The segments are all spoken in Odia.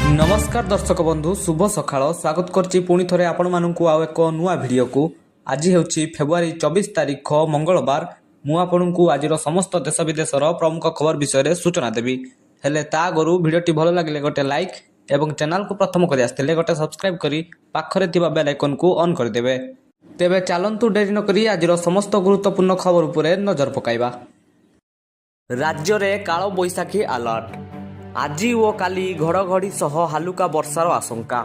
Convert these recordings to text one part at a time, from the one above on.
ନମସ୍କାର ଦର୍ଶକ ବନ୍ଧୁ, ଶୁଭ ସକାଳ। ସ୍ୱାଗତ କରୁଛି ପୁଣି ଥରେ ଆପଣମାନଙ୍କୁ ଆଉ ଏକ ନୂଆ ଭିଡ଼ିଓକୁ। ଆଜି ହେଉଛି ଫେବୃଆରୀ 24 ତାରିଖ, ମଙ୍ଗଳବାର। ମୁଁ ଆପଣଙ୍କୁ ଆଜିର ସମସ୍ତ ଦେଶ ବିଦେଶର ପ୍ରମୁଖ ଖବର ବିଷୟରେ ସୂଚନା ଦେବି। ହେଲେ ତା ଆଗରୁ ଭିଡ଼ିଓଟି ଭଲ ଲାଗିଲେ ଗୋଟେ ଲାଇକ୍ ଏବଂ ଚ୍ୟାନେଲକୁ ପ୍ରଥମ କରି ଆସିଥିଲେ ଗୋଟେ ସବସ୍କ୍ରାଇବ୍ କରି ପାଖରେ ଥିବା ବେଲ୍ ଆଇକନ୍କୁ ଅନ୍ କରିଦେବେ। ତେବେ ଚାଲନ୍ତୁ, ଡେରି ନକରି ଆଜିର ସମସ୍ତ ଗୁରୁତ୍ୱପୂର୍ଣ୍ଣ ଖବର ଉପରେ ନଜର ପକାଇବା। ରାଜ୍ୟରେ କାଳବୈଶାଖୀ ଆଲର୍ଟ। ଆଜି ଓ କାଲି ଘଡ଼ଘଡ଼ି ସହ ହାଲୁକା ବର୍ଷାର ଆଶଙ୍କା।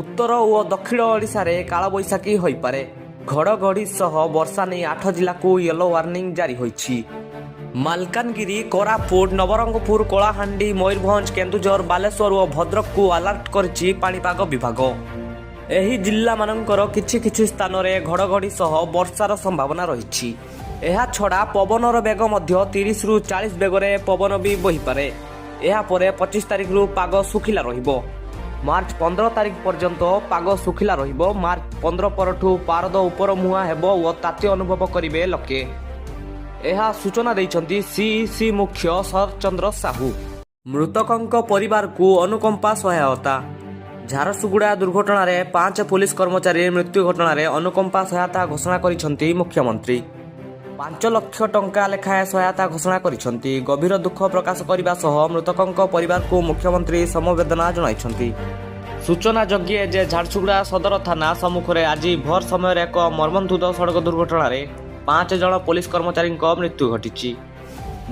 ଉତ୍ତର ଓ ଦକ୍ଷିଣ ଓଡ଼ିଶାରେ କାଳବୈଶାଖୀ ହୋଇପାରେ। ଘଡ଼ଘଡ଼ି ସହ ବର୍ଷା ନେଇ ଆଠ ଜିଲ୍ଲାକୁ ୟେଲୋ ୱାର୍ଣ୍ଣିଂ ଜାରି ହୋଇଛି। ମାଲକାନଗିରି, କୋରାପୁଟ, ନବରଙ୍ଗପୁର, କଳାହାଣ୍ଡି, ମୟୂରଭଞ୍ଜ, କେନ୍ଦୁଝର, ବାଲେଶ୍ୱର ଓ ଭଦ୍ରକକୁ ଆଲର୍ଟ କରିଛି ପାଣିପାଗ ବିଭାଗ। ଏହି ଜିଲ୍ଲାମାନଙ୍କର କିଛି କିଛି ସ୍ଥାନରେ ଘଡ଼ଘଡ଼ି ସହ ବର୍ଷାର ସମ୍ଭାବନା ରହିଛି। ଏହାଛଡ଼ା ପବନର ବେଗ ମଧ୍ୟ 30ରୁ 40 ବେଗରେ ପବନ ବି ବହିପାରେ। ଏହାପରେ 25 ତାରିଖରୁ ପାଗ ଶୁଖିଲା ରହିବ। ମାର୍ଚ୍ଚ 15 ତାରିଖ ପର୍ଯ୍ୟନ୍ତ ପାଗ ଶୁଖିଲା ରହିବ। ମାର୍ଚ୍ଚ 15 ପରଠୁ ପାରଦ ଉପର ମୁହାଁ ହେବ ଓ ତାତି ଅନୁଭବ କରିବେ ଲୋକେ। ଏହା ସୂଚନା ଦେଇଛନ୍ତି ସିଇସି ମୁଖ୍ୟ ଶରତ ଚନ୍ଦ୍ର ସାହୁ। ମୃତକଙ୍କ ପରିବାରକୁ ଅନୁକମ୍ପା ସହାୟତା। ଝାରସୁଗୁଡ଼ା ଦୁର୍ଘଟଣାରେ ପାଞ୍ଚ ପୋଲିସ କର୍ମଚାରୀ ମୃତ୍ୟୁ ଘଟଣାରେ ଅନୁକମ୍ପା ସହାୟତା ଘୋଷଣା କରିଛନ୍ତି ମୁଖ୍ୟମନ୍ତ୍ରୀ। 5 ଲକ୍ଷ ଟଙ୍କା ଲେଖାଏଁ ସହାୟତା ଘୋଷଣା କରିଛନ୍ତି। ଗଭୀର ଦୁଃଖ ପ୍ରକାଶ କରିବା ସହ ମୃତକଙ୍କ ପରିବାରକୁ ମୁଖ୍ୟମନ୍ତ୍ରୀ ସମବେଦନା ଜଣାଇଛନ୍ତି। ସୂଚନାଯୋଗ୍ୟ ଯେ, ଝାରସୁଗୁଡ଼ା ସଦର ଥାନା ସମ୍ମୁଖରେ ଆଜି ଭୋର ସମୟରେ ଏକ ମର୍ମନ୍ତୁଦ ସଡ଼କ ଦୁର୍ଘଟଣାରେ ପାଞ୍ଚ ଜଣ ପୋଲିସ କର୍ମଚାରୀଙ୍କ ମୃତ୍ୟୁ ଘଟିଛି।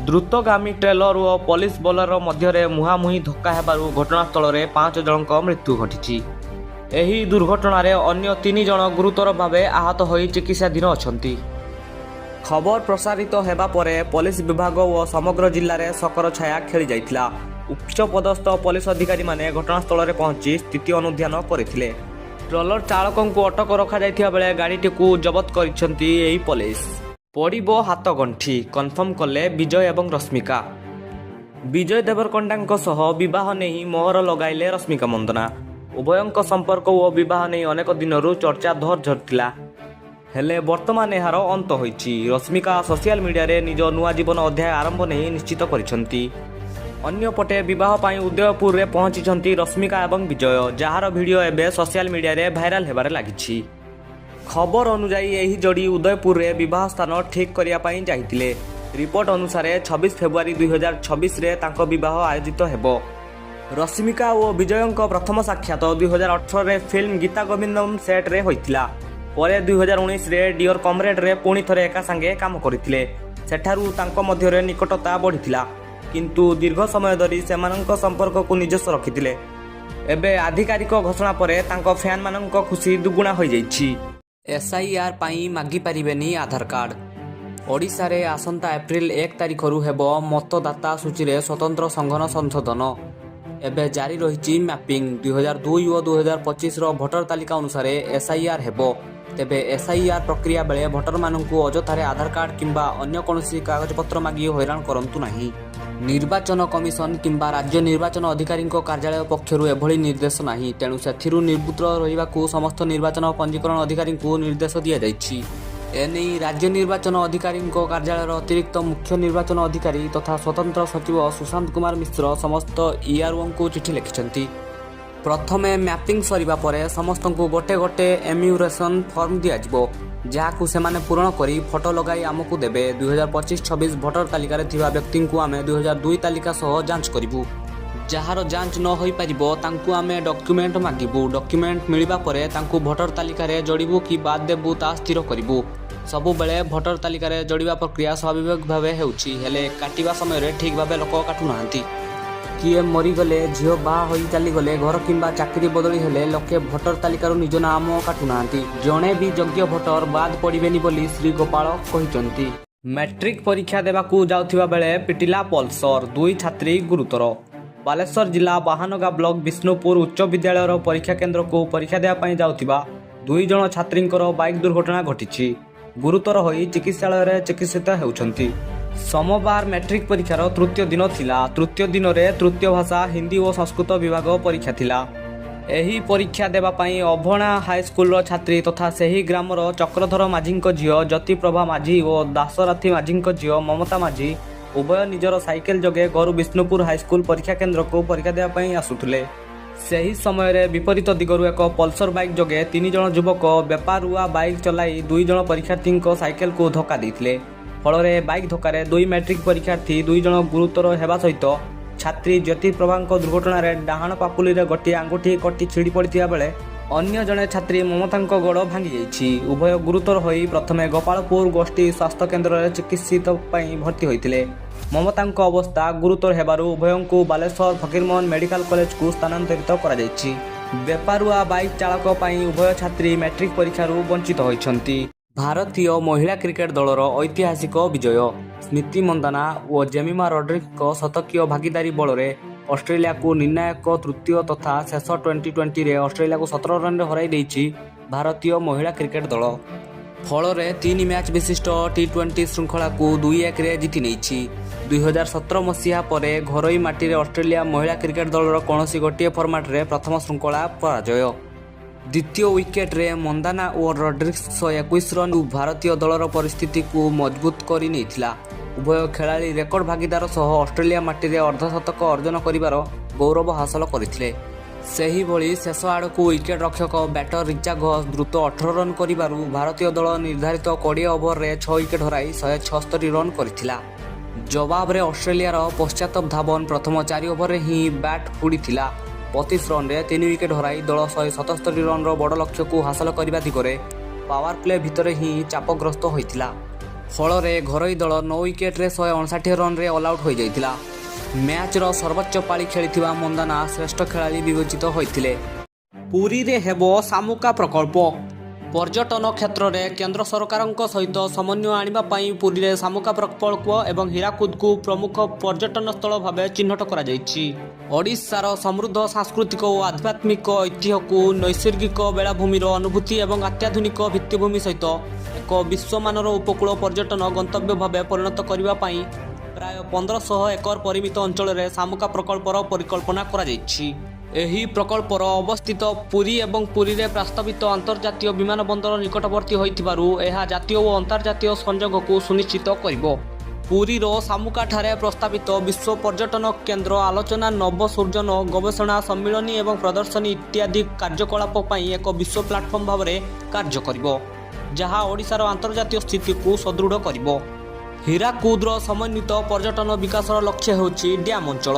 ଦ୍ରୁତଗାମୀ ଟ୍ରେଲର ଓ ପୋଲିସ ବୋଲେରୋ ମଧ୍ୟରେ ମୁହାଁମୁହିଁ ଧକ୍କା ହେବାରୁ ଘଟଣାସ୍ଥଳରେ ପାଞ୍ଚ ଜଣଙ୍କ ମୃତ୍ୟୁ ଘଟିଛି। ଏହି ଦୁର୍ଘଟଣାରେ ଅନ୍ୟ ତିନି ଜଣ ଗୁରୁତର ଭାବେ ଆହତ ହୋଇ ଚିକିତ୍ସାଧୀନ ଅଛନ୍ତି। ଖବର ପ୍ରସାରିତ ହେବା ପରେ ପୋଲିସ ବିଭାଗ ଓ ସମଗ୍ର ଜିଲ୍ଲାରେ ଶୋକର ଛାୟା ଖେଳିଯାଇଥିଲା। ଉଚ୍ଚପଦସ୍ଥ ପୋଲିସ ଅଧିକାରୀମାନେ ଘଟଣାସ୍ଥଳରେ ପହଞ୍ଚି ସ୍ଥିତି ଅନୁଧ୍ୟାନ କରିଥିଲେ। ଟ୍ରଲର ଚାଳକଙ୍କୁ ଅଟକ ରଖାଯାଇଥିବା ବେଳେ ଗାଡ଼ିଟିକୁ ଜବତ କରିଛନ୍ତି ଏହି ପୋଲିସ। ପଡ଼ିବ ହାତଗଣ୍ଠି, କନଫର୍ମ କଲେ ବିଜୟ ଏବଂ ରଶ୍ମିକା। ବିଜୟ ଦେବରକୋଣ୍ଡାଙ୍କ ସହ ବିବାହ ନେଇ ମୋହର ଲଗାଇଲେ ରଶ୍ମିକା ମନ୍ଦନା। ଉଭୟଙ୍କ ସମ୍ପର୍କ ଓ ବିବାହ ନେଇ ଅନେକ ଦିନରୁ ଚର୍ଚ୍ଚା ଜୋର ଧରିଥିଲା। ହେଲେ ବର୍ତ୍ତମାନ ଏହାର ଅନ୍ତ ହୋଇଛି। ରଶ୍ମିକା ସୋସିଆଲ ମିଡିଆରେ ନିଜ ନୂଆ ଜୀବନ ଅଧ୍ୟାୟ ଆରମ୍ଭ ନେଇ ନିଶ୍ଚିତ କରିଛନ୍ତି। ଅନ୍ୟପଟେ ବିବାହ ପାଇଁ ଉଦୟପୁରରେ ପହଞ୍ଚିଛନ୍ତି ରଶ୍ମିକା ଏବଂ ବିଜୟ, ଯାହାର ଭିଡିଓ ଏବେ ସୋସିଆଲ ମିଡିଆରେ ଭାଇରାଲ ହେବାରେ ଲାଗିଛି। ଖବର ଅନୁଯାୟୀ, ଏହି ଯୋଡ଼ି ଉଦୟପୁରରେ ବିବାହ ସ୍ଥାନ ଠିକ୍ କରିବା ପାଇଁ ଯାଇଥିଲେ। ରିପୋର୍ଟ ଅନୁସାରେ, 26 ଫେବୃଆରୀ 2026ରେ ତାଙ୍କ ବିବାହ ଆୟୋଜିତ ହେବ। ରଶ୍ମିକା ଓ ବିଜୟଙ୍କ ପ୍ରଥମ ସାକ୍ଷାତ 2018ରେ ଫିଲ୍ମ ଗୀତା ଗୋବିନ୍ଦମ ସେଟ୍ରେ ହୋଇଥିଲା। ପରେ 2019ରେ ଡିଅର କମ୍ରେଡରେ ପୁଣି ଥରେ ଏକା ସାଙ୍ଗେ କାମ କରିଥିଲେ। ସେଠାରୁ ତାଙ୍କ ମଧ୍ୟରେ ନିକଟତା ବଢ଼ିଥିଲା। କିନ୍ତୁ ଦୀର୍ଘ ସମୟ ଧରି ସେମାନଙ୍କ ସମ୍ପର୍କକୁ ନିଜସ୍ୱ ରଖିଥିଲେ। ଏବେ ଆଧିକାରିକ ଘୋଷଣା ପରେ ତାଙ୍କ ଫ୍ୟାନମାନଙ୍କ ଖୁସି ଦୁଗୁଣା ହୋଇଯାଇଛି। ଏସ୍ଆଇଆର୍ ପାଇଁ ମାଗିପାରିବେନି ଆଧାର କାର୍ଡ। ଓଡ଼ିଶାରେ ଆସନ୍ତା ଏପ୍ରିଲ 1 ତାରିଖରୁ ହେବ ମତଦାତା ସୂଚୀରେ ସ୍ୱତନ୍ତ୍ର ସଘନ ସଂଶୋଧନ। ଏବେ ଜାରି ରହିଛି ମ୍ୟାପିଂ। 2002 ଓ 2025ର ଭୋଟର ତାଲିକା ଅନୁସାରେ ଏସ୍ଆଇଆର୍ ହେବ। ତେବେ ଏସ୍ଆଇଆର୍ ପ୍ରକ୍ରିୟା ବେଳେ ଭୋଟରମାନଙ୍କୁ ଅଯଥାରେ ଆଧାର କାର୍ଡ କିମ୍ବା ଅନ୍ୟ କୌଣସି କାଗଜପତ୍ର ମାଗି ହଇରାଣ କରନ୍ତୁ ନାହିଁ। ନିର୍ବାଚନ କମିଶନ କିମ୍ବା ରାଜ୍ୟ ନିର୍ବାଚନ ଅଧିକାରୀଙ୍କ କାର୍ଯ୍ୟାଳୟ ପକ୍ଷରୁ ଏଭଳି ନିର୍ଦ୍ଦେଶ ନାହିଁ। ତେଣୁ ସେଥିରୁ ନିବୃତ୍ତ ରହିବାକୁ ସମସ୍ତ ନିର୍ବାଚନ ପଞ୍ଜୀକରଣ ଅଧିକାରୀଙ୍କୁ ନିର୍ଦ୍ଦେଶ ଦିଆଯାଇଛି। ଏନେଇ ରାଜ୍ୟ ନିର୍ବାଚନ ଅଧିକାରୀଙ୍କ କାର୍ଯ୍ୟାଳୟର ଅତିରିକ୍ତ ମୁଖ୍ୟ ନିର୍ବାଚନ ଅଧିକାରୀ ତଥା ସ୍ୱତନ୍ତ୍ର ସଚିବ ସୁଶାନ୍ତ କୁମାର ମିଶ୍ର ସମସ୍ତ ଇଆର୍ଓଙ୍କୁ ଚିଠି ଲେଖିଛନ୍ତି। ପ୍ରଥମେ ମ୍ୟାପିଂ ସରିବା ପରେ ସମସ୍ତଙ୍କୁ ଗୋଟେ ଗୋଟେ ଏନ୍ୟୁମରେସନ୍ ଫର୍ମ ଦିଆଯିବ, ଯାହାକୁ ସେମାନେ ପୂରଣ କରି ଫଟୋ ଲଗାଇ ଆମକୁ ଦେବେ। 2025-26 ଭୋଟର ତାଲିକାରେ ଥିବା ବ୍ୟକ୍ତିଙ୍କୁ ଆମେ 2002 ତାଲିକା ସହ ଯାଞ୍ଚ କରିବୁ। ଯାହାର ଯାଞ୍ଚ ନ ହୋଇପାରିବ, ତାଙ୍କୁ ଆମେ ଡକ୍ୟୁମେଣ୍ଟ ମାଗିବୁ। ଡକ୍ୟୁମେଣ୍ଟ ମିଳିବା ପରେ ତାଙ୍କୁ ଭୋଟର ତାଲିକାରେ ଯୋଡ଼ିବୁ କି ବାଦ୍ ଦେବୁ, ତାହା ସ୍ଥିର କରିବୁ। ସବୁବେଳେ ଭୋଟର ତାଲିକାରେ ଯୋଡ଼ିବା ପ୍ରକ୍ରିୟା ସ୍ୱାଭାବିକ ଭାବେ ହେଉଛି। ହେଲେ କାଟିବା ସମୟରେ ଠିକ୍ ଭାବେ ଲୋକ କାଟୁନାହାନ୍ତି। କିଏ ମରିଗଲେ, ଝିଅ ବାହା ହୋଇ ଚାଲିଗଲେ, ଘର କିମ୍ବା ଚାକିରି ବଦଳି ହେଲେ ଲୋକେ ଭୋଟର ତାଲିକାରୁ ନିଜ ନାମ କାଟୁନାହାନ୍ତି। ଜଣେ ବି ଯୋଗ୍ୟ ଭୋଟର ବାଦ୍ ପଡ଼ିବେନି ବୋଲି ଶ୍ରୀ ଗୋପାଳ କହିଛନ୍ତି। ମାଟ୍ରିକ ପରୀକ୍ଷା ଦେବାକୁ ଯାଉଥିବା ବେଳେ ପିଟିଲା ପଲସର, ଦୁଇ ଛାତ୍ରୀ ଗୁରୁତର। ବାଲେଶ୍ୱର ଜିଲ୍ଲା ବାହାନଗା ବ୍ଲକ ବିଷ୍ଣୁପୁର ଉଚ୍ଚ ବିଦ୍ୟାଳୟର ପରୀକ୍ଷା କେନ୍ଦ୍ରକୁ ପରୀକ୍ଷା ଦେବା ପାଇଁ ଯାଉଥିବା ଦୁଇ ଜଣ ଛାତ୍ରୀଙ୍କର ବାଇକ୍ ଦୁର୍ଘଟଣା ଘଟିଛି। ଗୁରୁତର ହୋଇ ଚିକିତ୍ସାଳୟରେ ଚିକିତ୍ସିତ ହେଉଛନ୍ତି। ସୋମବାର ମାଟ୍ରିକ ପରୀକ୍ଷାର ତୃତୀୟ ଦିନ ଥିଲା। ତୃତୀୟ ଦିନରେ ତୃତୀୟ ଭାଷା ହିନ୍ଦୀ ଓ ସଂସ୍କୃତ ବିଭାଗ ପରୀକ୍ଷା ଥିଲା। ଏହି ପରୀକ୍ଷା ଦେବା ପାଇଁ ଅଭଣା ହାଇସ୍କୁଲର ଛାତ୍ରୀ ତଥା ସେହି ଗ୍ରାମର ଚକ୍ରଧର ମାଝୀଙ୍କ ଝିଅ ଜ୍ୟୋତିପ୍ରଭା ମାଝୀ ଓ ଦାଶରଥୀ ମାଝୀଙ୍କ ଝିଅ ମମତା ମାଝୀ ଉଭୟ ନିଜର ସାଇକେଲ ଯୋଗେ ଘରୁ ବିଷ୍ଣୁପୁର ହାଇସ୍କୁଲ ପରୀକ୍ଷା କେନ୍ଦ୍ରକୁ ପରୀକ୍ଷା ଦେବା ପାଇଁ ଆସୁଥିଲେ। ସେହି ସମୟରେ ବିପରୀତ ଦିଗରୁ ଏକ ପଲସର ବାଇକ୍ ଯୋଗେ ତିନି ଜଣ ଯୁବକ ବେପାରୁଆ ବାଇକ୍ ଚଲାଇ ଦୁଇ ଜଣ ପରୀକ୍ଷାର୍ଥୀଙ୍କ ସାଇକେଲକୁ ଧକ୍କା ଦେଇଥିଲେ। ଫଳରେ ବାଇକ୍ ଧକ୍କାରେ ଦୁଇ ମାଟ୍ରିକ ପରୀକ୍ଷାର୍ଥୀ ଦୁଇ ଜଣ ଗୁରୁତର ହେବା ସହିତ ଛାତ୍ରୀ ଜ୍ୟୋତିପ୍ରଭାଙ୍କ ଦୁର୍ଘଟଣାରେ ଡାହାଣ ପାପୁଲିରେ ଗୋଟିଏ ଆଙ୍ଗୁଠି କଟି ଛିଡ଼ି ପଡ଼ିଥିବା ବେଳେ ଅନ୍ୟ ଜଣେ ଛାତ୍ରୀ ମମତାଙ୍କ ଗୋଡ଼ ଭାଙ୍ଗିଯାଇଛି। ଉଭୟ ଗୁରୁତର ହୋଇ ପ୍ରଥମେ ଗୋପାଳପୁର ଗୋଷ୍ଠୀ ସ୍ୱାସ୍ଥ୍ୟକେନ୍ଦ୍ରରେ ଚିକିତ୍ସିତ ପାଇଁ ଭର୍ତ୍ତି ହୋଇଥିଲେ। ମମତାଙ୍କ ଅବସ୍ଥା ଗୁରୁତର ହେବାରୁ ଉଭୟଙ୍କୁ ବାଲେଶ୍ୱର ଫକୀରମୋହନ ମେଡିକାଲ କଲେଜକୁ ସ୍ଥାନାନ୍ତରିତ କରାଯାଇଛି। ବେପାରୁଆ ବାଇକ୍ ଚାଳକ ପାଇଁ ଉଭୟ ଛାତ୍ରୀ ମାଟ୍ରିକ ପରୀକ୍ଷାରୁ ବଞ୍ଚିତ ହୋଇଛନ୍ତି। ଭାରତୀୟ ମହିଳା କ୍ରିକେଟ ଦଳର ଐତିହାସିକ ବିଜୟ। ସ୍ମୃତି ମନ୍ଦାନା ଓ ଜେମିମା ରଡ୍ରିଗ୍ସଙ୍କ ଶତକୀୟ ଭାଗିଦାରୀ ବଳରେ ଅଷ୍ଟ୍ରେଲିଆକୁ ନିର୍ଣ୍ଣାୟକ ତୃତୀୟ ତଥା ଶେଷ ଟ୍ୱେଣ୍ଟି ଟ୍ୱେଣ୍ଟିରେ ଅଷ୍ଟ୍ରେଲିଆକୁ 17 ରନରେ ହରାଇ ଦେଇଛି ଭାରତୀୟ ମହିଳା କ୍ରିକେଟ ଦଳ। ଫଳରେ ତିନି ମ୍ୟାଚ୍ ବିଶିଷ୍ଟ ଟି ଟ୍ୱେଣ୍ଟି ଶୃଙ୍ଖଳାକୁ 2-1ରେ ଜିତି ନେଇଛି। 2017 ମସିହା ପରେ ଘରୋଇ ମାଟିରେ ଅଷ୍ଟ୍ରେଲିଆ ମହିଳା କ୍ରିକେଟ ଦଳର କୌଣସି ଗୋଟିଏ ଫର୍ମାଟରେ ପ୍ରଥମ ଶୃଙ୍ଖଳା ପରାଜୟ। ଦ୍ୱିତୀୟ ୱିକେଟରେ ମନ୍ଦାନା ଓ ରଡ୍ରିଗ୍ସ 121 ରନ୍ ଭାରତୀୟ ଦଳର ପରିସ୍ଥିତିକୁ ମଜବୁତ କରି ନେଇଥିଲା। ଉଭୟ ଖେଳାଳି ରେକର୍ଡ ଭାଗିଦାର ସହ ଅଷ୍ଟ୍ରେଲିଆ ମାଟିରେ ଅର୍ଦ୍ଧଶତକ ଅର୍ଜନ କରିବାର ଗୌରବ ହାସଲ କରିଥିଲେ। ସେହିଭଳି ଶେଷ ଆଡ଼କୁ ୱିକେଟ ରକ୍ଷକ ବ୍ୟାଟର ରିଚା ଘୋଷ ଦ୍ରୁତ 18 ରନ୍ କରିବାରୁ ଭାରତୀୟ ଦଳ ନିର୍ଦ୍ଧାରିତ 20 ଓଭରରେ 6 ୱିକେଟ ହରାଇ 176 ରନ୍ କରିଥିଲା। ଜବାବରେ ଅଷ୍ଟ୍ରେଲିଆର ପଶ୍ଚାତ ଧାବନ ପ୍ରଥମ ଚାରି ଓଭରରେ ହିଁ ବ୍ୟାଟ୍ ହୁଡ଼ିଥିଲା। 32 ରନରେ ତିନି ୱିକେଟ ହରାଇ ଦଳ 177 ରନ୍ର ବଡ଼ ଲକ୍ଷ୍ୟକୁ ହାସଲ କରିବା ଦିଗରେ ପାୱାର ପ୍ଲେ ଭିତରେ ହିଁ ଚାପଗ୍ରସ୍ତ ହୋଇଥିଲା। ଫଳରେ ଘରୋଇ ଦଳ 9 ୱିକେଟରେ 159 ରନରେ ଅଲଆଉଟ୍ ହୋଇଯାଇଥିଲା। ମ୍ୟାଚ୍ର ସର୍ବୋଚ୍ଚ ପାଳି ଖେଳିଥିବା ମନ୍ଦାନା ଶ୍ରେଷ୍ଠ ଖେଳାଳି ବିବେଚିତ ହୋଇଥିଲେ। ପୁରୀରେ ହେବ ଶାମୁକା ପ୍ରକଳ୍ପ। ପର୍ଯ୍ୟଟନ କ୍ଷେତ୍ରରେ କେନ୍ଦ୍ର ସରକାରଙ୍କ ସହିତ ସମନ୍ୱୟ ଆଣିବା ପାଇଁ ପୁରୀରେ ଶାମୁକା ପ୍ରକଳ୍ପ ଏବଂ ହୀରାକୁଦକୁ ପ୍ରମୁଖ ପର୍ଯ୍ୟଟନସ୍ଥଳ ଭାବେ ଚିହ୍ନଟ କରାଯାଇଛି। ଓଡ଼ିଶାର ସମୃଦ୍ଧ ସାଂସ୍କୃତିକ ଓ ଆଧ୍ୟାତ୍ମିକ ଐତିହ୍ୟକୁ ନୈସର୍ଗିକ ବେଳାଭୂମିର ଅନୁଭୂତି ଏବଂ ଅତ୍ୟାଧୁନିକ ଭିତ୍ତିଭୂମି ସହିତ ଏକ ବିଶ୍ୱମାନର ଉପକୂଳ ପର୍ଯ୍ୟଟନ ଗନ୍ତବ୍ୟ ଭାବେ ପରିଣତ କରିବା ପାଇଁ ପ୍ରାୟ 1500 ଏକର ପରିମିତ ଅଞ୍ଚଳରେ ଶାମୁକା ପ୍ରକଳ୍ପର ପରିକଳ୍ପନା କରାଯାଇଛି। ଏହି ପ୍ରକଳ୍ପର ଅବସ୍ଥିତ ପୁରୀ ଏବଂ ପୁରୀରେ ପ୍ରସ୍ତାବିତ ଅନ୍ତର୍ଜାତୀୟ ବିମାନ ବନ୍ଦର ନିକଟବର୍ତ୍ତୀ ହୋଇଥିବାରୁ ଏହା ଜାତୀୟ ଓ ଅନ୍ତର୍ଜାତୀୟ ସଂଯୋଗକୁ ସୁନିଶ୍ଚିତ କରିବ। ପୁରୀର ଶାମୁକାଠାରେ ପ୍ରସ୍ତାବିତ ବିଶ୍ୱ ପର୍ଯ୍ୟଟନ କେନ୍ଦ୍ର ଆଲୋଚନା, ନବସୃଜନ, ଗବେଷଣା, ସମ୍ମିଳନୀ ଏବଂ ପ୍ରଦର୍ଶନୀ ଇତ୍ୟାଦି କାର୍ଯ୍ୟକଳାପ ପାଇଁ ଏକ ବିଶ୍ୱ ପ୍ଲାଟଫର୍ମ ଭାବରେ କାର୍ଯ୍ୟ କରିବ, ଯାହା ଓଡ଼ିଶାର ଆନ୍ତର୍ଜାତୀୟ ସ୍ଥିତିକୁ ସୁଦୃଢ଼ କରିବ। ହୀରାକୁଦର ସମନ୍ୱିତ ପର୍ଯ୍ୟଟନ ବିକାଶର ଲକ୍ଷ୍ୟ ହେଉଛି ଡ୍ୟାମ୍ ଅଞ୍ଚଳ,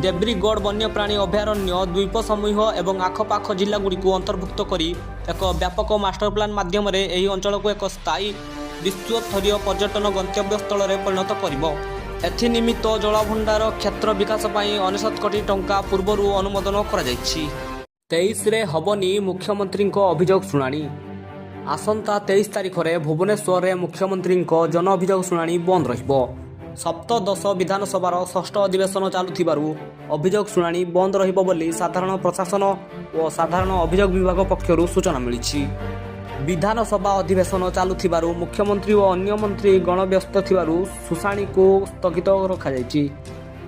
ଦେବ୍ରିଗଡ଼ ବନ୍ୟପ୍ରାଣୀ ଅଭୟାରଣ୍ୟ, ଦ୍ୱୀପ ସମୂହ ଏବଂ ଆଖପାଖ ଜିଲ୍ଲାଗୁଡ଼ିକୁ ଅନ୍ତର୍ଭୁକ୍ତ କରି ଏକ ବ୍ୟାପକ ମାଷ୍ଟର ପ୍ଲାନ୍ ମାଧ୍ୟମରେ ଏହି ଅଞ୍ଚଳକୁ ଏକ ସ୍ଥାୟୀ ବିଶ୍ୱସ୍ତରୀୟ ପର୍ଯ୍ୟଟନ ଗନ୍ତବ୍ୟସ୍ଥଳରେ ପରିଣତ କରିବ। ଏଥିନିମିତ୍ତ ଜଳଭଣ୍ଡାର କ୍ଷେତ୍ର ବିକାଶ ପାଇଁ 99 କୋଟି ଟଙ୍କା ପୂର୍ବରୁ ଅନୁମୋଦନ କରାଯାଇଛି। 23ରେ ହେବନି ମୁଖ୍ୟମନ୍ତ୍ରୀଙ୍କ ଅଭିଯୋଗ ଶୁଣାଣି। ଆସନ୍ତା 23 ତାରିଖରେ ଭୁବନେଶ୍ୱରରେ ମୁଖ୍ୟମନ୍ତ୍ରୀଙ୍କ ଜନ ଅଭିଯୋଗ ଶୁଣାଣି ବନ୍ଦ ରହିବ। ସପ୍ତଦଶ ବିଧାନସଭାର ଷଷ୍ଠ ଅଧିବେଶନ ଚାଲୁଥିବାରୁ ଅଭିଯୋଗ ଶୁଣାଣି ବନ୍ଦ ରହିବ ବୋଲି ସାଧାରଣ ପ୍ରଶାସନ ଓ ସାଧାରଣ ଅଭିଯୋଗ ବିଭାଗ ପକ୍ଷରୁ ସୂଚନା ମିଳିଛି। ବିଧାନସଭା ଅଧିବେଶନ ଚାଲୁଥିବାରୁ ମୁଖ୍ୟମନ୍ତ୍ରୀ ଓ ଅନ୍ୟ ମନ୍ତ୍ରୀ ଗଣ ବ୍ୟସ୍ତ ଥିବାରୁ ଶୁଣାଣିକୁ ସ୍ଥଗିତ ରଖାଯାଇଛି।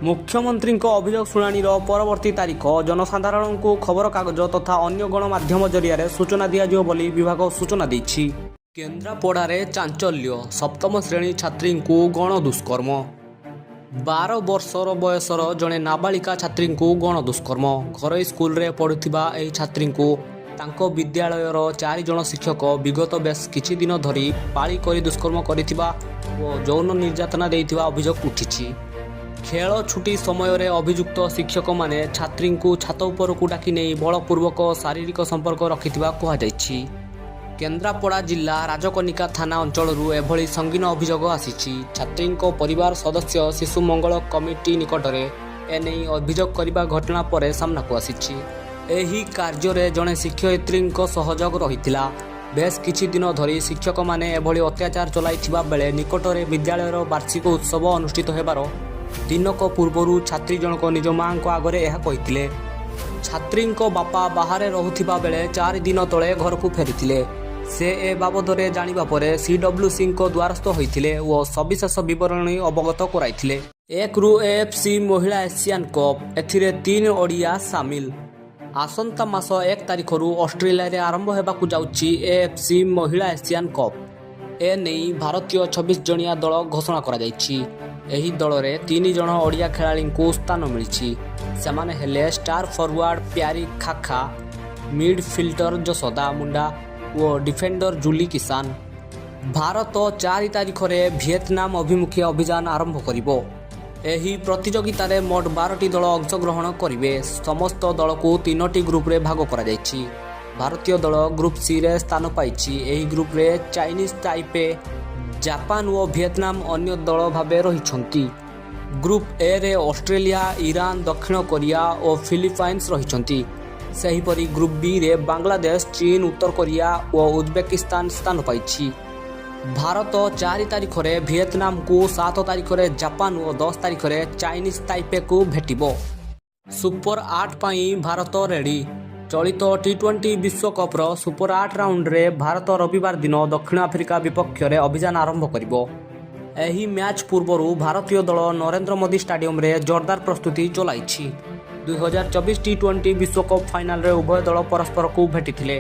ମୁଖ୍ୟମନ୍ତ୍ରୀଙ୍କ ଅଭିଯୋଗ ଶୁଣାଣିର ପରବର୍ତ୍ତୀ ତାରିଖ ଜନସାଧାରଣଙ୍କୁ ଖବରକାଗଜ ତଥା ଅନ୍ୟ ଗଣମାଧ୍ୟମ ଜରିଆରେ ସୂଚନା ଦିଆଯିବ ବୋଲି ବିଭାଗ ସୂଚନା ଦେଇଛି। କେନ୍ଦ୍ରାପଡ଼ାରେ ଚାଞ୍ଚଲ୍ୟ, ସପ୍ତମ ଶ୍ରେଣୀ ଛାତ୍ରୀଙ୍କୁ ଗଣଦୁଷ୍କର୍ମ। 12 ବର୍ଷର ବୟସର ଜଣେ ନାବାଳିକା ଛାତ୍ରୀଙ୍କୁ ଗଣଦୁଷ୍କର୍ମ। ଘରୋଇ ସ୍କୁଲରେ ପଢ଼ୁଥିବା ଏହି ଛାତ୍ରୀଙ୍କୁ ତାଙ୍କ ବିଦ୍ୟାଳୟର ଚାରି ଜଣ ଶିକ୍ଷକ ବିଗତ ବେଶ କିଛି ଦିନ ଧରି ପାଳି କରି ଦୁଷ୍କର୍ମ କରିଥିବା ଓ ଯୌନ ନିର୍ଯାତନା ଦେଇଥିବା ଅଭିଯୋଗ ଉଠିଛି। ଖେଳ ଛୁଟି ସମୟରେ ଅଭିଯୁକ୍ତ ଶିକ୍ଷକମାନେ ଛାତ୍ରୀଙ୍କୁ ଛାତ ଉପରକୁ ଡାକି ନେଇ ବଳପୂର୍ବକ ଶାରୀରିକ ସମ୍ପର୍କ ରଖିଥିବା କୁହାଯାଇଛି। କେନ୍ଦ୍ରାପଡ଼ା ଜିଲ୍ଲା ରାଜକନିକା ଥାନା ଅଞ୍ଚଳରୁ ଏଭଳି ସଙ୍ଗୀନ ଅଭିଯୋଗ ଆସିଛି। ଛାତ୍ରୀଙ୍କ ପରିବାର ସଦସ୍ୟ ଶିଶୁ ମଙ୍ଗଳ କମିଟି ନିକଟରେ ଏନେଇ ଅଭିଯୋଗ କରିବା ଘଟଣା ପରେ ସାମ୍ନାକୁ ଆସିଛି। ଏହି କାର୍ଯ୍ୟରେ ଜଣେ ଶିକ୍ଷୟିତ୍ରୀଙ୍କ ସହଯୋଗ ରହିଥିଲା। ବେଶ କିଛି ଦିନ ଧରି ଶିକ୍ଷକମାନେ ଏଭଳି ଅତ୍ୟାଚାର ଚଲାଇଥିବା ବେଳେ ନିକଟରେ ବିଦ୍ୟାଳୟର ବାର୍ଷିକ ଉତ୍ସବ ଅନୁଷ୍ଠିତ ହେବାର ଦିନକ ପୂର୍ବରୁ ଛାତ୍ରୀ ଜଣକ ନିଜ ମାଆଙ୍କ ଆଗରେ ଏହା କହିଥିଲେ। ଛାତ୍ରୀଙ୍କ ବାପା ବାହାରେ ରହୁଥିବା ବେଳେ 4 ଦିନ ତଳେ ଘରକୁ ଫେରିଥିଲେ। ସେ ଏ ବାବଦରେ ଜାଣିବା ପରେ ସିଡବ୍ଲ୍ୟୁସିଙ୍କ ଦ୍ୱାରସ୍ଥ ହୋଇଥିଲେ ଓ ସବିଶେଷ ବିବରଣୀ ଅବଗତ କରାଇଥିଲେ। 1ରୁ ଏଏଫ୍ସି ମହିଳା ଏସିଆନ୍ କପ୍, ଏଥିରେ ତିନି ଓଡ଼ିଆ ସାମିଲ। ଆସନ୍ତା ମାସ 1 ତାରିଖରୁ ଅଷ୍ଟ୍ରେଲିଆରେ ଆରମ୍ଭ ହେବାକୁ ଯାଉଛି ଏଏଫ୍ସି ମହିଳା ଏସିଆନ୍ କପ୍। ଏ ନେଇ ଭାରତୀୟ 26 ଜଣିଆ ଦଳ ଘୋଷଣା କରାଯାଇଛି। ଏହି ଦଳରେ ତିନି ଜଣ ଓଡ଼ିଆ ଖେଳାଳିଙ୍କୁ ସ୍ଥାନ ମିଳିଛି। ସେମାନେ ହେଲେ ଷ୍ଟାର ଫରୱାର୍ଡ ପ୍ୟାରୀ ଖାଖା, ମିଡଫିଲ୍ଡର ଯଶୋଦା ମୁଣ୍ଡା ଓ ଡିଫେଣ୍ଡର ଜୁଲି କିଷାନ। ଭାରତ 4 ତାରିଖରେ ଭିଏତନାମ ଅଭିମୁଖେ ଅଭିଯାନ ଆରମ୍ଭ କରିବ। ଏହି ପ୍ରତିଯୋଗିତାରେ ମୋଟ 12ଟି ଦଳ ଅଂଶଗ୍ରହଣ କରିବେ। ସମସ୍ତ ଦଳକୁ ତିନୋଟି ଗ୍ରୁପରେ ଭାଗ କରାଯାଇଛି। ଭାରତୀୟ ଦଳ ଗ୍ରୁପ୍ ସିରେ ସ୍ଥାନ ପାଇଛି। ଏହି ଗ୍ରୁପରେ ଚାଇନିଜ୍ ତାଇପେ, ଜାପାନ ଓ ଭିଏତନାମ ଅନ୍ୟ ଦଳ ଭାବେ ରହିଛନ୍ତି। ଗ୍ରୁପ୍ ଏରେ ଅଷ୍ଟ୍ରେଲିଆ, ଇରାନ, ଦକ୍ଷିଣ କୋରିଆ ଓ ଫିଲିପାଇନ୍ସ ରହିଛନ୍ତି। ସେହିପରି ଗ୍ରୁପ୍ ବିରେ ବାଂଲାଦେଶ, ଚୀନ, ଉତ୍ତର କୋରିଆ ଓ ଉଜବେକିସ୍ତାନ ସ୍ଥାନ ପାଇଛି। ଭାରତ 4 ତାରିଖରେ ଭିଏତନାମକୁ, 7 ତାରିଖରେ ଜାପାନ ଓ 10 ତାରିଖରେ ଚାଇନିଜ୍ ତାଇପେକୁ ଭେଟିବ। ସୁପର 8 ପାଇଁ ଭାରତ ରେଡି। ଚଳିତ ଟି-20 ବିଶ୍ୱକପ୍ର ସୁପର 8 ରାଉଣ୍ଡରେ ଭାରତ ରବିବାର ଦିନ ଦକ୍ଷିଣ ଆଫ୍ରିକା ବିପକ୍ଷରେ ଅଭିଯାନ ଆରମ୍ଭ କରିବ। ଏହି ମ୍ୟାଚ୍ ପୂର୍ବରୁ ଭାରତୀୟ ଦଳ ନରେନ୍ଦ୍ର ମୋଦି ଷ୍ଟାଡିୟମରେ ଜୋରଦାର ପ୍ରସ୍ତୁତି ଚଳାଇଛି। 2024 ଟି-20 ବିଶ୍ୱକପ୍ ଫାଇନାଲରେ ଉଭୟ ଦଳ ପରସ୍ପରକୁ ଭେଟିଥିଲେ।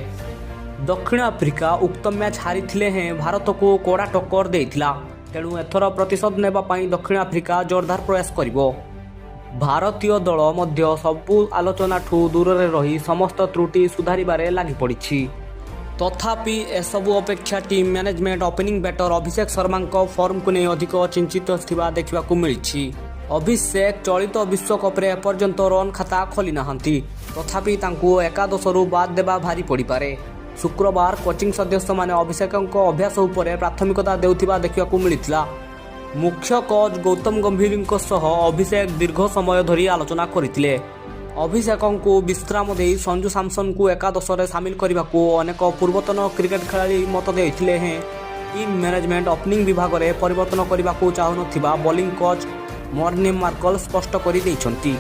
ଦକ୍ଷିଣ ଆଫ୍ରିକା ଉକ୍ତ ମ୍ୟାଚ୍ ହାରିଥିଲେ ହେଁ ଭାରତକୁ କଡ଼ା ଟକ୍କର ଦେଇଥିଲା। ତେଣୁ ଏଥର ପ୍ରତିଶୋଧ ନେବା ପାଇଁ ଦକ୍ଷିଣ ଆଫ୍ରିକା ଜୋରଦାର ପ୍ରୟାସ କରିବ। ଭାରତୀୟ ଦଳ ମଧ୍ୟ ସବୁ ଆଲୋଚନାଠୁ ଦୂରରେ ରହି ସମସ୍ତ ତ୍ରୁଟି ସୁଧାରିବାରେ ଲାଗିପଡ଼ିଛି। ତଥାପି ଏସବୁ ଅପେକ୍ଷା ଟିମ୍ ମ୍ୟାନେଜମେଣ୍ଟ ଓପନିଂ ବ୍ୟାଟର ଅଭିଷେକ ଶର୍ମାଙ୍କ ଫର୍ମକୁ ନେଇ ଅଧିକ ଚିନ୍ତିତ ଥିବା ଦେଖିବାକୁ ମିଳିଛି। ଅଭିଷେକ ଚଳିତ ବିଶ୍ୱକପ୍ରେ ଏପର୍ଯ୍ୟନ୍ତ ରନ୍ ଖାତା ଖୋଲିନାହାନ୍ତି। ତଥାପି ତାଙ୍କୁ ଏକାଦଶରୁ ବାଦ୍ ଦେବା ଭାରି ପଡ଼ିପାରେ। ଶୁକ୍ରବାର କୋଚିଂ ସଦସ୍ୟମାନେ ଅଭିଷେକଙ୍କ ଅଭ୍ୟାସ ଉପରେ ପ୍ରାଥମିକତା ଦେଉଥିବା ଦେଖିବାକୁ ମିଳିଥିଲା। ମୁଖ୍ୟ କୋଚ୍ ଗୌତମ ଗମ୍ଭୀରଙ୍କ ସହ ଅଭିଷେକ ଦୀର୍ଘ ସମୟ ଧରି ଆଲୋଚନା କରିଥିଲେ। ଅଭିଷେକଙ୍କୁ ବିଶ୍ରାମ ଦେଇ ସଞ୍ଜୁ ସାମସନଙ୍କୁ ଏକାଦଶରେ ସାମିଲ କରିବାକୁ ଅନେକ ପୂର୍ବତନ କ୍ରିକେଟ ଖେଳାଳି ମତ ଦେଇଥିଲେ ହେଁ ଟିମ୍ ମ୍ୟାନେଜମେଣ୍ଟ ଓପନିଂ ବିଭାଗରେ ପରିବର୍ତ୍ତନ କରିବାକୁ ଚାହୁଁନଥିବା ବୋଲିଂ କୋଚ୍ ମର୍ନେ ମାର୍କଲ ସ୍ପଷ୍ଟ କରି ଦେଇଛନ୍ତି।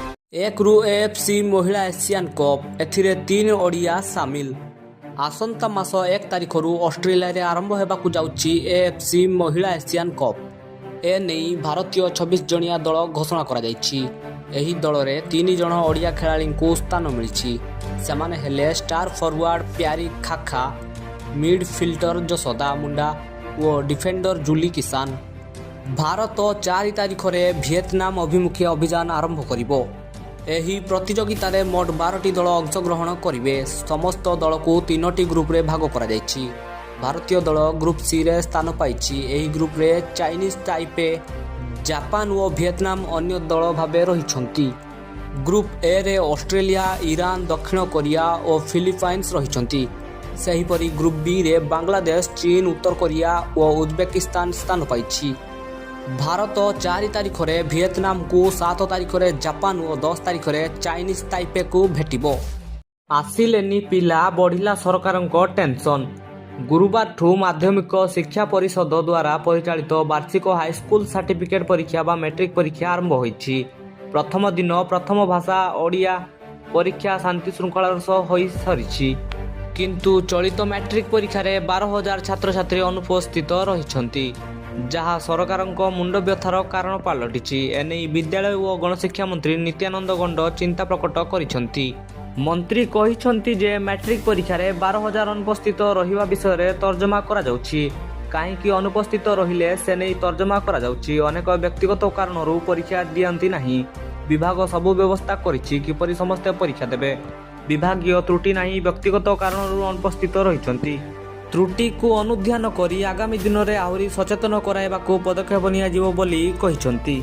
1ରୁ ଏଏଫ୍ସି ମହିଳା ଏସିଆନ୍ କପ୍, ଏଥିରେ ତିନି ଓଡ଼ିଆ ସାମିଲ। ଆସନ୍ତା ମାସ 1 ତାରିଖରୁ ଅଷ୍ଟ୍ରେଲିଆରେ ଆରମ୍ଭ ହେବାକୁ ଯାଉଛି ଏଏଫ୍ସି ମହିଳା ଏସିଆନ୍ କପ୍। ଏ ନେଇ ଭାରତୀୟ 26 ଜଣିଆ ଦଳ ଘୋଷଣା କରାଯାଇଛି। ଏହି ଦଳରେ ତିନି ଜଣ ଓଡ଼ିଆ ଖେଳାଳିଙ୍କୁ ସ୍ଥାନ ମିଳିଛି। ସେମାନେ ହେଲେ ଷ୍ଟାର ଫରୱାର୍ଡ ପ୍ୟାରୀ ଖାଖା, ମିଡଫିଲ୍ଡର ଯଶୋଦା ମୁଣ୍ଡା ଓ ଡିଫେଣ୍ଡର ଜୁଲି କିଷାନ। ଭାରତ 4 ତାରିଖରେ ଭିଏତନାମ ଅଭିମୁଖେ ଅଭିଯାନ ଆରମ୍ଭ କରିବ। ଏହି ପ୍ରତିଯୋଗିତାରେ ମୋଟ 12ଟି ଦଳ ଅଂଶଗ୍ରହଣ କରିବେ। ସମସ୍ତ ଦଳକୁ ତିନୋଟି ଗ୍ରୁପରେ ଭାଗ କରାଯାଇଛି। ଭାରତୀୟ ଦଳ ଗ୍ରୁପ୍ ସିରେ ସ୍ଥାନ ପାଇଛି। ଏହି ଗ୍ରୁପରେ ଚାଇନିଜ୍ ତାଇପେ, ଜାପାନ ଓ ଭିଏତନାମ ଅନ୍ୟ ଦଳ ଭାବେ ରହିଛନ୍ତି। ଗ୍ରୁପ୍ ଏରେ ଅଷ୍ଟ୍ରେଲିଆ, ଇରାନ, ଦକ୍ଷିଣ କୋରିଆ ଓ ଫିଲିପାଇନ୍ସ ରହିଛନ୍ତି। ସେହିପରି ଗ୍ରୁପ୍ ବିରେ ବାଂଲାଦେଶ, ଚୀନ, ଉତ୍ତର କୋରିଆ ଓ ଉଜବେକିସ୍ତାନ ସ୍ଥାନ ପାଇଛି। ଭାରତ 4 ତାରିଖରେ ଭିଏତନାମକୁ, 7 ତାରିଖରେ ଜାପାନ ଓ 10 ତାରିଖରେ ଚାଇନିଜ୍ ତାଇପେକୁ ଭେଟିବ। ଆସିଲେନି ପିଲା, ବଢ଼ିଲା ସରକାରଙ୍କ ଟେନସନ୍। ଗୁରୁବାରଠୁ ମାଧ୍ୟମିକ ଶିକ୍ଷା ପରିଷଦ ଦ୍ୱାରା ପରିଚାଳିତ ବାର୍ଷିକ ହାଇସ୍କୁଲ ସାର୍ଟିଫିକେଟ୍ ପରୀକ୍ଷା ବା ମେଟ୍ରିକ ପରୀକ୍ଷା ଆରମ୍ଭ ହୋଇଛି। ପ୍ରଥମ ଦିନ ପ୍ରଥମ ଭାଷା ଓଡ଼ିଆ ପରୀକ୍ଷା ଶାନ୍ତିଶୃଙ୍ଖଳାର ସହ ହୋଇସରିଛି। କିନ୍ତୁ ଚଳିତ ମାଟ୍ରିକ ପରୀକ୍ଷାରେ 12,000 ଛାତ୍ରଛାତ୍ରୀ ଅନୁପସ୍ଥିତ ରହିଛନ୍ତି, ଯାହା ସରକାରଙ୍କ ମୁଣ୍ଡବ୍ୟଥାର କାରଣ ପାଲଟିଛି। ଏନେଇ ବିଦ୍ୟାଳୟ ଓ ଗଣଶିକ୍ଷା ମନ୍ତ୍ରୀ ନିତ୍ୟାନନ୍ଦ ଗଣ୍ଡ ଚିନ୍ତା ପ୍ରକଟ କରିଛନ୍ତି। ମନ୍ତ୍ରୀ କହିଛନ୍ତି ଯେ ମାଟ୍ରିକ ପରୀକ୍ଷାରେ 12,000 ଅନୁପସ୍ଥିତ ରହିବା ବିଷୟରେ ତର୍ଜମା କରାଯାଉଛି। କାହିଁକି ଅନୁପସ୍ଥିତ ରହିଲେ ସେନେଇ ତର୍ଜମା କରାଯାଉଛି। ଅନେକ ବ୍ୟକ୍ତିଗତ କାରଣରୁ ପରୀକ୍ଷା ଦିଅନ୍ତି ନାହିଁ। ବିଭାଗ ସବୁ ବ୍ୟବସ୍ଥା କରିଛି, କିପରି ସମସ୍ତେ ପରୀକ୍ଷା ଦେବେ। ବିଭାଗୀୟ ତ୍ରୁଟି ନାହିଁ, ବ୍ୟକ୍ତିଗତ କାରଣରୁ ଅନୁପସ୍ଥିତ ରହିଛନ୍ତି। ତ୍ରୁଟିକୁ ଅନୁଧ୍ୟାନ କରି ଆଗାମୀ ଦିନରେ ଆହୁରି ସଚେତନ କରାଇବାକୁ ପଦକ୍ଷେପ ନିଆଯିବ ବୋଲି କହିଛନ୍ତି।